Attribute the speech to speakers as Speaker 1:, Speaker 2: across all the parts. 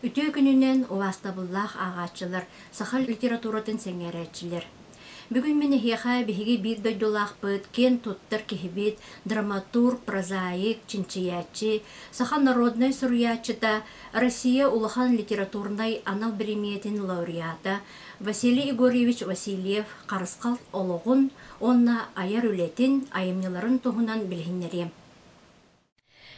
Speaker 1: Үтүө күнүнэн убаастабыллаах ааҕааччылар, саха литературатын сэҥээрээччилэр. Бүгүн мин эһиэхэ биһиги биир дойдулаахпыт, киэн туттар киһибит, драматург, прозаик, чинчийээччи, саха народнай суруйааччыта, Россия улахан литературнай анал бириэмийэтин лауреата Василий Егорович Васильев Харысхал олоҕун уонна айар үлэтин, айымньыларын туһунан билиһиннэриэм.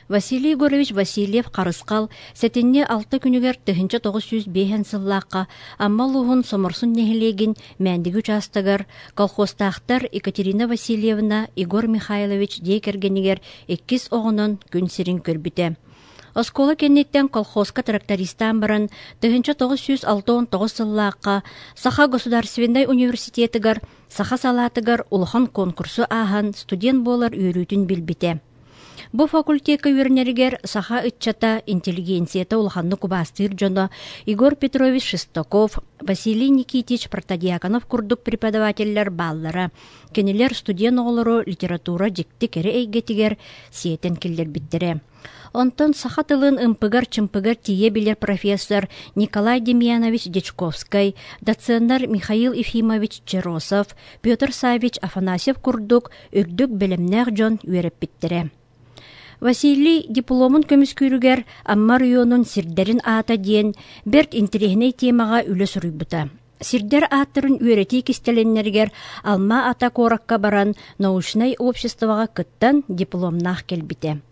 Speaker 1: Василий Егорович Васильев-Харысхал сэтинньи алта күнүгэр 1905 сыллаахха Амма улууһун Соморсун нэһилиэгин Мээндиги учаастагар колхозтаахтар Екатерина Васильевна Егор Михайлович дьиэ кэргэнигэр иккис оҕонон күн сирин көрбүтэ. Оскуола кэнниттэн колхозка трактористаан баран 1969 сыллаахха Саха государственнай университетыгар саха салаатыгар улахан конкурсу ааһан студент буолар үөрүүтүн билбитэ. Бу факультекка үөрэнэригэр саха ыччата, интеллигенцията улаханнык убаастыыр дьоно Егор Петрович Шестаков, Василий Никитич Протодьяконов курдук преподавателлэр бааллара. Кинилэр студент оҕолору литература дьикти кэрэ эйгэтигэр сиэтэн киллэрбиттэрэ. Онтон саха тылын ымпыгар-чымпыгар тиийэ билэр профессор Николай Демьянович Дьячковскай, доценнар Михаил Ефимович Черосов, Петр Саввич Афанасьев курдук үрдүк бэлэмнээх дьон үөрэппиттэрэ. Василий дипломун көмүскүүрүгэр Амма оройуонун сирдэрин аата диэн бэрт интэриэһинэй темаҕа үлэ суруйбута. Сирдэр ааттарын үөрэтии кистэлэннэригэр Алма-Ата куоракка баран научнай обществоҕа кыттан дипломнаах кэлбитэ.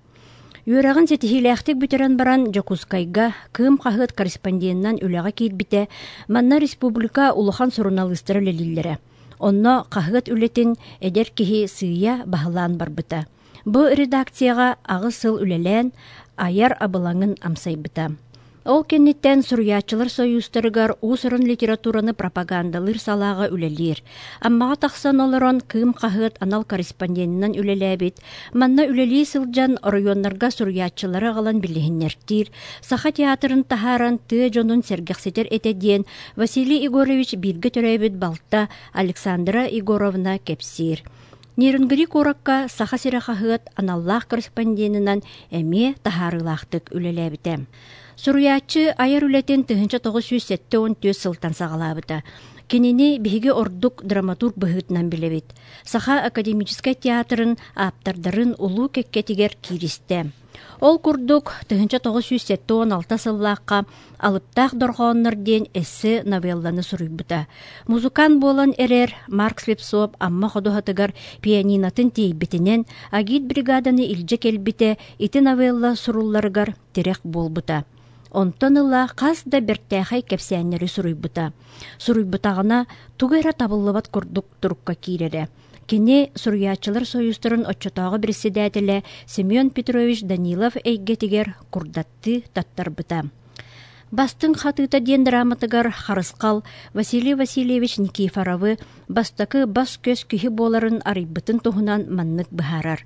Speaker 1: Үөрэҕин ситиһиилээхтик бүтэрэн баран Дьокуускайга Кыым хаһыат корреспонденынан үлэҕэ киирбитэ, манна республика улахан суруналыыстара үлэлииллэрэ. Онно хаһыат үлэтин эдэр киһи сыыйа баһылаан барбыта. Бу редакцияҕа аҕыс сыл үлэлээн, айар абылаҥын амсайбыта. Ол кэнниттэн Суруйааччылар сойуустарыгар уус-уран литератураны пропагандалыыр салааҕа үлэлиир. Аммаҕа тахсан олорон Кыым хаһыат анал корреспонденынан үлэлээбит. Манна үлэлии сылдьан оройуоннарга суруйааччылары аҕалан билиһиннэртиир, Саха театрын таһааран тыа дьонун сэргэхситэр этэ диэн Василий Егорович бииргэ төрөөбүт балта Александра Егоровна кэпсиир. Нерюнгри куоракка Саха сирэ хаһыат аналлаах корреспонденынан эмиэ таһаарыылаахтык үлэлээбитэ. Суруйааччы айар үлэтин 1974 сылтан саҕалаабыта. Кинини биһиги ордук драматург быһыытынан билэбит. Саха академическай театрын ааптардарын улуу кэккэтигэр кииристэ. Ол курдук, 1976 сыллаахха «Алыптаах дорҕооннор» диэн эссе новелланы суруйбута. Музыкант буолан эрэр Марк Слепцов Амма ходуһатыгар пианинотын тиэйбитинэн агит-бригаданы илдьэ кэлбитэ ити новелла сурулларыгар тирэх буолбута. Онтон ыла хас да бэртээхэй кэпсээннэри суруйбута. Суруйбутаҕына тугу эрэ табыллыбат курдук турукка киирэрэ. Кини Суруйааччылар сойуустарын оччотооҕу председателэ Семен Петрович Данилов эйгэтигэр курдаттыы таттарбыта. Бастыҥ хатыыта диэн драматыгар Харысхал Василий Васильевич Никифоровы бастакы бас-көс киһи буоларын арыйбытын туһунан маннык быһаарар.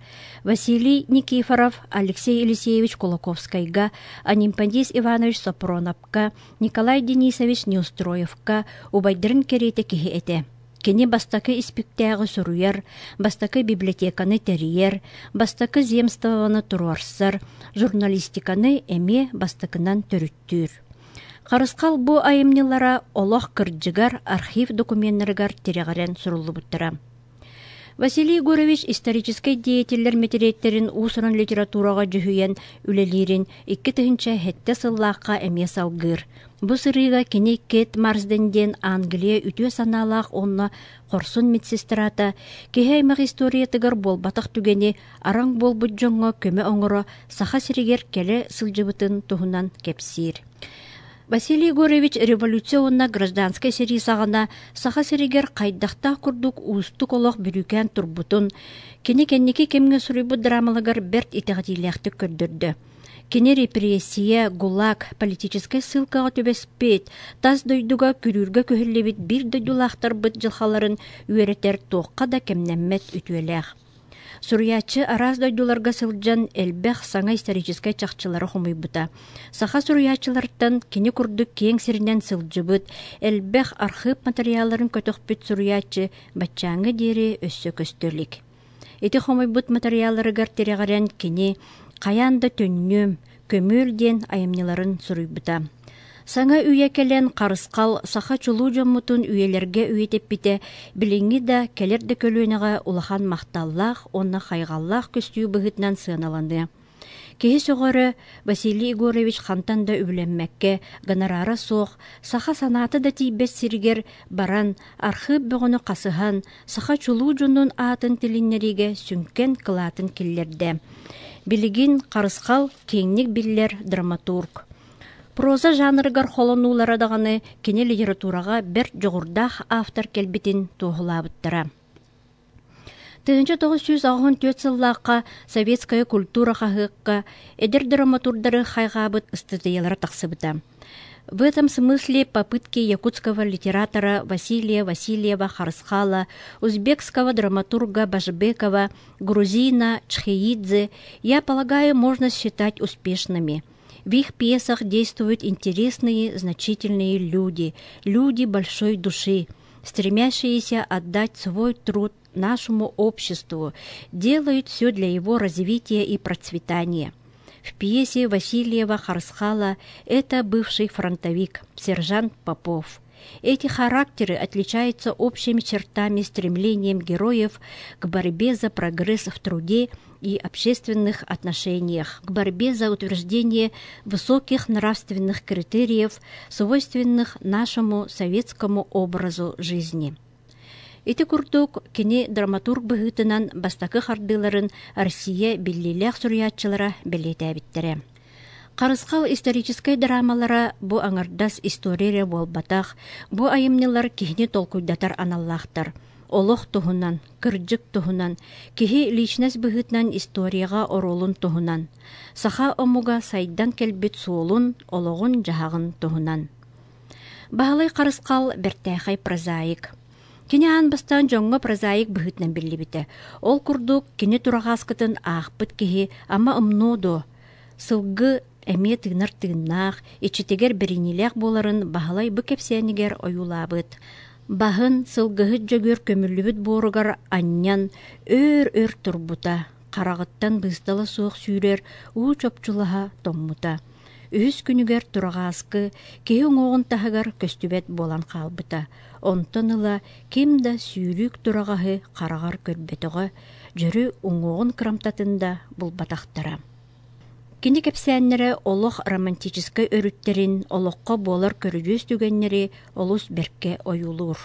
Speaker 1: Василий Никифоров Алексей Елисеевич Кулаковскайга, Анимпандис Иванович Сопроновка, Николай Денисович Неустроевка убайдарын кэриэтэ киһи этэ. Кини бастакы испиктээҕи суруйар, бастакы библиотеканы тэрийэр, бастакы земствоны туруорсар, журналистиканы эмиэ бастакынан төрүттүүр. Харысхал бу айымньылара олох кырдьыгар архив докуменнарыгар тирэҕирэн суруллубуттара. Василий Егорович историческай деятеллэр мэтириэттэрин уус-уран литератураҕа дьүһүйэн үлэлиирин 2007 сыллаахха эмиэ салгыыр. Бу сырыыга кини Кэт Марсден диэн Англия үтүө санаалаах уонна хорсун медсестрата киһи аймах историятыгар буолбатах түгэни араҥ буолбут дьоҥҥо көмө оҥоро Саха сиригэр кэлэ сылдьыбытын туһунан кэпсиир. Василий Егорович революция уонна гражданскай сэрии саҕана Саха сиригэр хайдахтаах курдук уустук олох бүрүүкээн турбутун, кини кэнники кэмҥэ суруйбут драмаларыгар бэрт итэҕэтиилээхтик көрдөрдө. Кини репрессия, ГУЛАГ, политическай ссылкаҕа түбэспит, тас дойдуга күрүүргэ күһэллибит биир дойдулаахтарбыт дьылҕаларын үөрэтэр туохха да кэмнэммэт үтүөлээх. Суруйааччы араас дойдуларга сылдьан элбэх саҥа историческай чахчылары хомуйбута. Саха суруйааччыларыттан кини курдук киэҥ сиринэн сылдьыбыт, элбэх архыып матырыйаалларын көтөхпүт суруйааччы баччааҥҥа диэри өссө көстө илик. Ити хомуйбут матырыйаалларыгар тирэҕирэн кини «Хайаан да төннүөм, көмүөл» диэн айымньыларын суруйбута. Саҥа үйэ кэлэн Харысхал саха чулуу дьоммутун үйэлэргэ үйэтиппитэ билиҥҥи да, кэлэр да көлүөнэҕэ улахан махталлаах уонна хайҕаллаах көстүү быһыытынан сыаналаныа. Киһи сөҕөрө, Василий Егорович хантан да үбүлэммэккэ, гонорара суох, саха санаата да тиийбэт сиригэр баран, архыып бөҕөнү хасыһан, саха чулуу дьонун аатын тилиннэриигэ сүҥкэн кылаатын киллэрдэ. Билигин Харысхал киэҥник биллэр драматург. Проза жанрыгар холонуулара даҕаны кини литератураҕа бэрт дьоҕурдаах автор кэлбитин туоһулаабыттара. 1984 сыллаахха «Советская культура» хаһыакка эдэр драматурдары хайҕаабыт ыстатыйалара тахсыбыта. В этом смысле попытки якутского литератора Василия Васильева-Харысхала, узбекского драматурга Башбекова, грузина Чхеидзе, я полагаю, можно считать успешными – В их пьесах действуют интересные, значительные люди, люди большой души, стремящиеся отдать свой труд нашему обществу, делают все для его развития и процветания. В пьесе Васильева Харсхала это бывший фронтовик, сержант Попов. Эти характеры отличаются общими чертами стремлением героев к борьбе за прогресс в труде и общественных отношениях, к борьбе за утверждение высоких нравственных критериев, свойственных нашему советскому образу жизни. Ити курдук кини драматург быһыытынан бастакы хардыыларын Россия биллиилээх суруйааччылара бэлиэтээбиттэрэ. Харысхал историческай драмалара бу аҥардас история эрэ буолбатах, бу айымньылар киһини толкуйдатар аналлаахтар. Олох туһунан, кырдьык туһунан, киһи личность быһыытынан историяҕа оруолун туһунан, саха омуга сайдан кэлбит суолун, олоҕун-дьаһаҕын туһунан. Баһылай Харысхал бэртээхэй прозаик. Кини аан бастаан дьоҥҥо прозаик быһыытынан биллибитэ. Ол курдук кини тураҕааскытын аахпыт киһи ама умнуо дуо? Сылгы эмиэ тыынар тыыннаах, иччитигэр бэриниилээх буоларын Баһылай бу кэпсээнигэр ойуулаабыт. Баһын сылгыһыт Дьөгүөр көмүллүбүт буоругар анньан өөр-өр турбута, хараҕыттан быыстала суох сүүрэр уу чопчулаһа тоҥмута. Үһүс күнүгэр тураҕааскы киһи уҥуоҕун таһыгар көстүбэт буолан хаалбыта. Онтон ыла ким да сүүрүүк тураҕаһы хараҕар көрбөтөҕө, дьөрү уҥуоҕун кырамтатын да булбатахтара. Кини кэпсээннэрэ олох романтическай өрүттэрин, олоххо буолар көрүдьүөс түгэннэри олус бэркэ ойуулуур.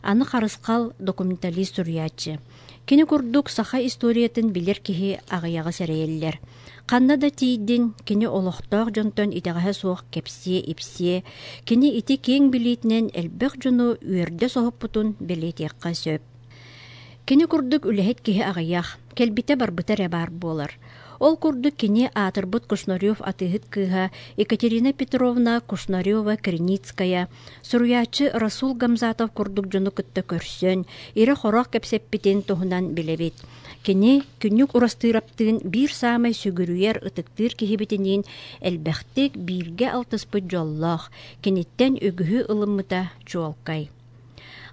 Speaker 1: Аны Харысхал документалист суруйааччы. Кини курдук саха историятын билэр киһи аҕыйаҕы сэрэйэллэр. Ханна да тиийдин, кини олохтоох дьонтон итэҕэһэ суох кэпсиэ-ипсиэ, кини ити киэҥ билиитинэн элбэх дьону үөрдэ соһуппутун бэлиэтиэххэ сөп. Кини курдук үлэһит киһи аҕыйах, кэлбитэ-барбыта эрэ баар буолар. Ол курдук кини аатырбыт Кушнарев атыыһыт кыыһа Екатерина Петровна Кушнарева-Криницкая, суруйааччы Расул Гамзатов курдук дьону кытта көрсөн, ирэ-хоро кэпсэппитин туһунан билэбит. Кини Күннүк Урастыыраптыын биир саамай сүгүрүйэр, ытыктыыр киһибитиниин элбэхтик бииргэ алтыспыт дьоллоох, киниттэн үгүһү ылыммыта чуолкай.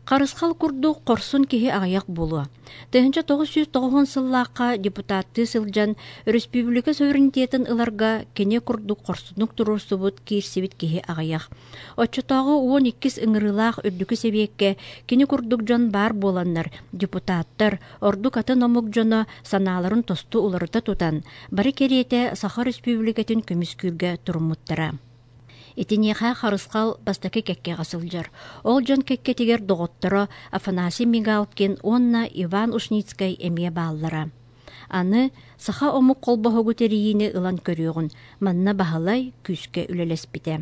Speaker 1: Харысхал курдук хорсун киһи аҕыйах буолуо. 1990 сыллаахха депутаттыы сылдьан өрөспүүбүлүкэ суверенитетын ыларга кини курдук хорсуннук туруорсубут киирсибит киһи аҕыйах. Оччотооҕу 12 ыҥырыылаах үрдүкү сэбиэккэ кини курдук дьон баар буоланнар, депутаттар, ордук атын омук дьоно санааларын тосту уларыта тутан, бары кэриэтэ Саха Өрөспүүбүлүкэтин көмүскүүргэ туруммуттара. Итиниэхэ Харысхал бастакы кэккэҕэ сылдьар. Ол дьон кэккэтигэр доҕотторо Афанасий Мигалкин уонна Иван Ушницкай эмиэ бааллара. Аны саха омук холбоһугу тэрийиини ылан көрүөҕүн, манна Баһылай күүскэ үлэлэспитэ.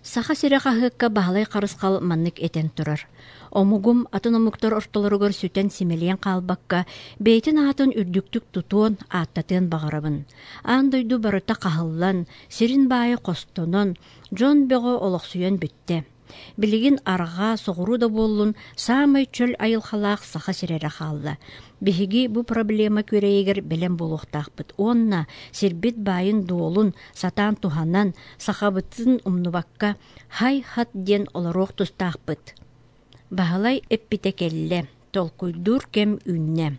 Speaker 1: Саха сирэ хаһыакка Баһылай Харысхал маннык этэн турар: «Омугум атын омуктар ортолоругар сүтэн симэлийэн хаалбакка, бэйэтин аатын үрдүктүк тутуон, ааттатыан баҕарабын. Аан дойду барыта хаһыллан, сирин баайа хостонон, дьон бөҕө олохсуйан бүттэ. Билигин арҕаа, соҕуруу да буоллун, саамай чөл айылҕалаах Саха сирэ эрэ хаалла. Биһиги бу проблема күрэйигэр бэлэм буолуохтаахпыт уонна сирбит баайын-дуолун сатаан туһанан, сахабытын умнубакка, һай-хат диэн олоруох тустаахпыт. Баһылай эппитэ кэллэ, толкуйдуур кэм үүннэ.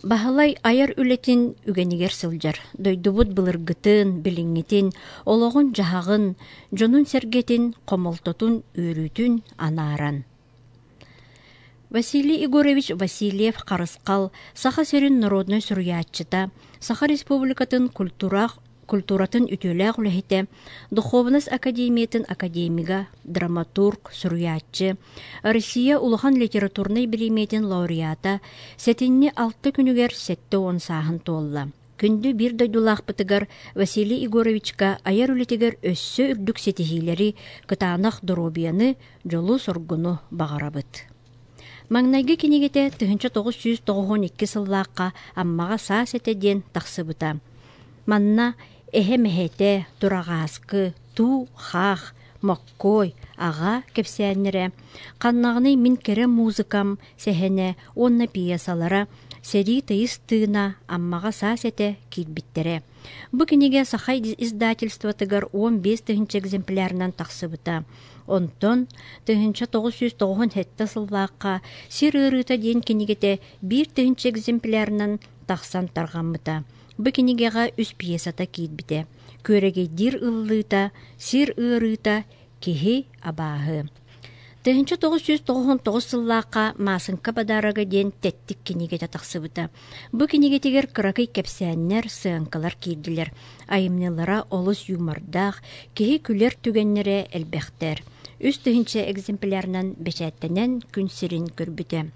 Speaker 1: Баһылай айар үлэтин үгэнигэр сылдьар, дойдубут былыргытын, билиҥҥитин, олоҕун-дьаһаҕын, дьонун-сэргэтин, хомолтотун, үөрүүтүн анааран. Василий Егорович Васильев-Харысхал Саха сирин народнай суруйааччыта, Саха Республикатын культура культуратын үтүөлээх үлэһитэ, Духовность академиятын академига, драматург, суруйааччы, Россия улахан литературнай бириэмийэтин лауреата, сэтинньи алта күнүгэр 70 сааһын туолла. Күндү биир дойдулаахпытыгар Василий Егоровичка айар үлэтигэр өссө үрдүк ситиһиилэри, кытаанах доруобуйаны, дьолу-соргуну баҕарабыт. Маҥнайгы кинигэтэ 1992 сыллаахха Аммаҕа саас этэ диэн тахсыбыта. Манна эһэ-мэһэтэ, тураҕааскы, туу, хаах, моккуой, аҕа кэпсээннэрэ, ханнаҕыный мин кэрэ музыкам сэһэнэ уонна пьесалара Сэрии тыйыс тыына Аммаҕа саас этэ киирбиттэрэ. Бу кинигэ саха издательствотыгар 15 тыһыынча экземплярынан тахсыбыта. Онтон 1997 сыллаахха Сир ыарыыта диэн кинигэтэ биир тыһыынча экземплярынан тахсан тарҕаммыта. Бу кинигэҕэ үс пьесата киирбитэ: Күөрэгэйдиир ыллыыта, Сир ыарыыта, Киһи абааһы. 1999 сыллаахха Маасыҥка подарога диэн тэттик кинигэтэ тахсыбыта. Бу кинигэтигэр кыракый кэпсээннэр, сыаҥкалар киирдилэр. Айымньылара олус юмордаах, киһи күлэр түгэннэрэ элбэхтэр. 3000 экземплярынан бэчээттэнэн күн сирин көрбүтэ.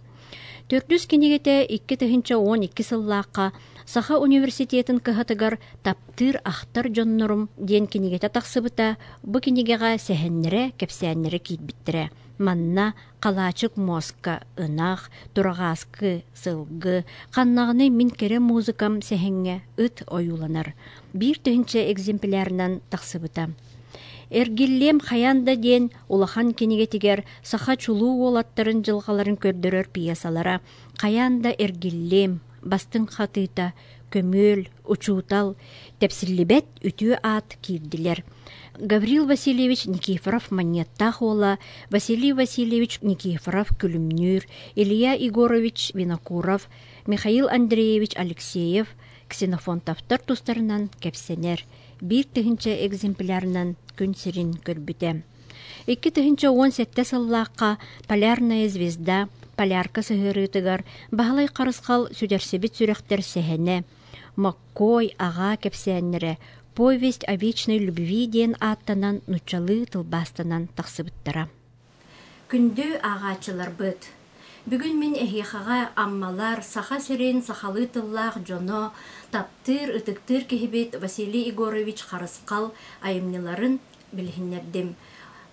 Speaker 1: Төрдүс кинигэтэ 2012 сыллаахха Саха университетын кыһатыгар «Таптыыр ахтар дьоннорум» диэн кинигэтэ тахсыбыта, бу кинигэҕэ сэһэннэрэ, кэпсээннэрэ киирбиттэрэ. Манна халаачык муоска, ынах, тураҕааскы, сылгы, ханнаҕыный мин кэрэ музыкам сэһэҥҥэ ыт ойууланар. Биир тыһыынча экземплярынан тахсыбыта. Эргиллиэм хайаан да диэн улахан кинигэтигэр саха чулуу уолаттарын дьылҕаларын көрдөрөр пьесалара «Хайаан да эргиллиэм», «Бастыҥ хатыыта», «Көмүөл», «Учуутал», «Тэпсиллибэт үтүө аат» киирдилэр. Гаврил Васильевич Никифоров-Манньыаттаах уола Василий Васильевич Никифоров-Күлүмнүүр, Илья Егорович Винокуров, Михаил Андреевич Алексеев, Ксенофонтовтар тустарынан кэпсэнэр. Биир тыһыынча экземплярынан күн сирин көрбүтэ. 2017 сыллаахха «Полярная звезда» полярка сыһыарыытыгар Баһылай Харысхал сүтэрсибит сүрэхтэр сэһэнэ, Моккуой аҕаа кэпсээннэрэ «Повесть о вечной любви» диэн ааттанан нуччалыы тылбаастанан тахсыбыттара. Күндү ааҕааччыларбыт! Бүгүн мин эһиэхэҕэ Аммалар, Саха сирин сахалыы тыллаах дьоно, таптыыр, ытыктыыр киһибит Василий Егорович Харысхал айымньыларын билиһиннэрдим.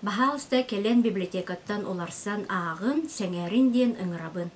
Speaker 1: Баһаалыста кэлэн библиотекаттан уларсан ааҕын, сэҥээрин диэн ыҥырабын.